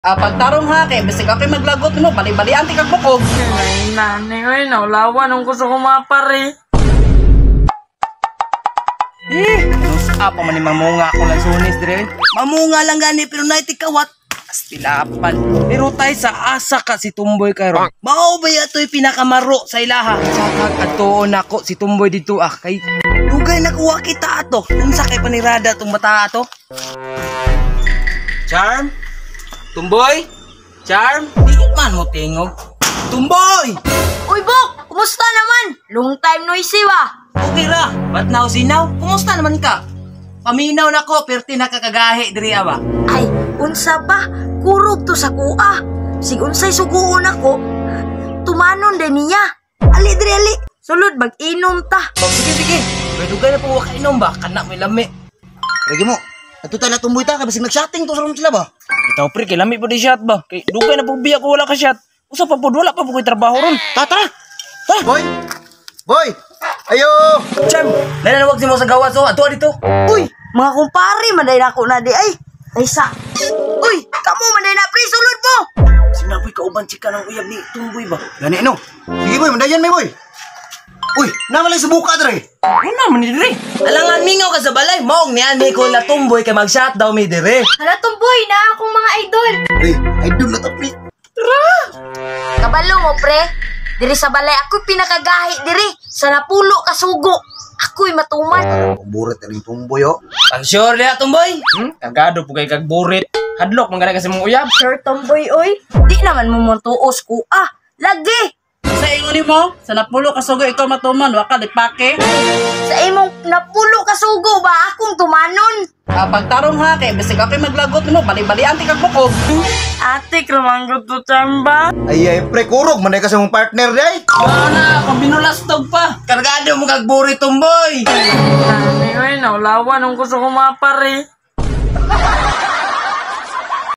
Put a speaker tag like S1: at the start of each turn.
S1: Ah, pagtarong ha, kay bisig ako'y maglagot mo, bali-balian ti kag bukog.
S2: Ay, nani, oy, naulawan ang gusto ko mapare.
S3: Eh, apa man ni mamunga ako lansunis dire.
S4: Mamunga lang gani pero naiti kawat.
S3: Astilapan. Pero tay sa asa ka si Tumboy karon.
S4: Mao ba atoy pinakamaro sa ilaha?
S3: Tsaka adtuon nako si Tumboy dito ah kay
S4: Dugay nakuha kita ato. Unsa kay panirada tong bata ato?
S3: Charm? Tumboy? Charm?
S4: Di man mo tingog. Tumboy!
S5: Uy, Bok! Kumusta naman? Long time no see ba?
S4: Okay ra. Ba't now sinaw? Kumusta naman ka? Paminaw nako perti nakakagahi diri ba?
S5: Ay, unsa pa? Kurog to sa kuha. Sig unsay suguon ako. Tumanon din niya. Ali diri ali. Sulod mag-inom ta.
S4: Oh, sige sige. May dugay na po wa kainom ba? Kana may lami.
S6: Lagi mo. Ato tayo natumboy ta kay basig nag-shotting to sa room sila ba?
S7: Itaw pre, kay lami po di shot ba? Kay dugay na po biya ko wala ka shot. Usa pa pod wala pa po ko'y trabaho ron.
S6: Tara, tara. Tara. Boy. Boy. Ayo.
S4: Charm, nananawag si mo sa gawas oh. Ato dito.
S5: Uy, mga kumpare manday nako na di ay. Ay sa. Uy, kamo manday na pre sulod mo.
S4: Sinabi ka uban chika ng uyab ni Tumboy ba?
S6: Gani no. Sige boy, mandayan may boy. Uy, namalay sa buka dre.
S7: Ano man ni dire?
S4: Alangan mingaw ka sa balay, maong niyan ni ko na Tumboy kay mag-shot daw mi dire.
S5: Hala Tumboy na akong mga idol.
S6: Uy, idol na ta pre.
S5: Kabalo mo pre. Diri sa balay ako'y pinakagahi diri sa napulo ka sugo. Ako'y matuman.
S6: Buret na rin tumboy oh.
S4: Pag sure diha Tumboy.
S7: Kagado po kay kag burit. Hadlok man gani kasi mong uyab.
S5: Sure Tomboy oy. Di naman mo montuos ko ah. Lagi.
S1: Sa ingon nimo, sa napulo ka sugo ikaw matuman, wa ka lipake.
S5: Sa imong napulo ka sugo ba akong tumanon?
S1: Ah, pagtarong ha, kay bisig ako'y maglagot mo, bali-balian ti kag bukog.
S2: Ate, kramanggot to chamba.
S6: Ay ay pre, kurog manday ka sa mong partner day.
S1: Wala, kung binulastog pa.
S4: Kargado mo kag burit Tumboy.
S2: Nani, oy, naulawan ang gusto ko mapare.